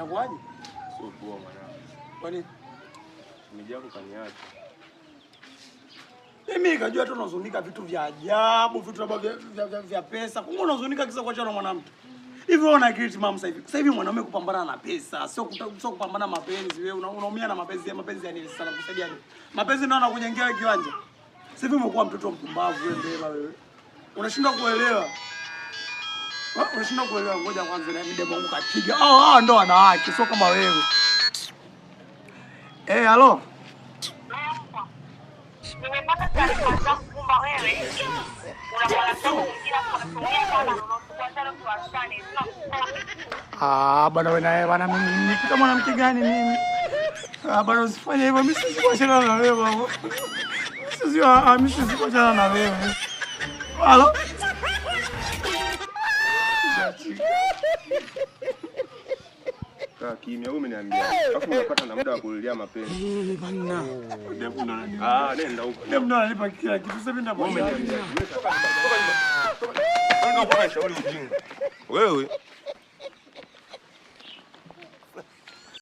Inakuwaje? Sio poa mwanangu. Kwa nini? Shemeji yako kaniacha. Mimi nikajua tu unahuzunika vitu vya ajabu, vitu ambavyo vya pesa. Kumbe unahuzunika kisa kuachana na mwanamke. Hivi wewe una akili timamu sasa hivi? Sasa hivi mwanaume kupambana na pesa, sio kupambana mapenzi. Wewe unaumia na mapenzi, ya mapenzi ya nini sasa nakusaidia nini? Mapenzi ndio yanakujengea wewe kiwanja. Sasa hivi umekuwa mtoto mpumbavu wewe mbeba wewe. Unashindwa kuelewa. Unashindwa kuelewa. Ngoja kwanza na mimi demo wangu kapiga. Ah, ndo wanawake, sio kama wewe. Eh, halo. Nimepata taarifa zako kwamba wewe una mwanamke mwingine unatumia sana unakuwa tuachane. Ah, bwana wewe naye bwana mimi ni kama mwanamke gani mimi? Ah, bwana usifanye hivyo, mimi siwezi kuachana na wewe baba. Mimi siwezi kuachana na wewe. Halo. Kaa kimya, wewe umeniambia. Alafu unapata na muda wa kulilia mapenzi. Eh, bwana. Ah, nenda huko. Ndio ananipa kila kitu. Sasa mimi Wewe ndio umeniambia. Wewe toka nyuma. Toka nyuma. Toka nyuma. Shauri ujinga. Wewe.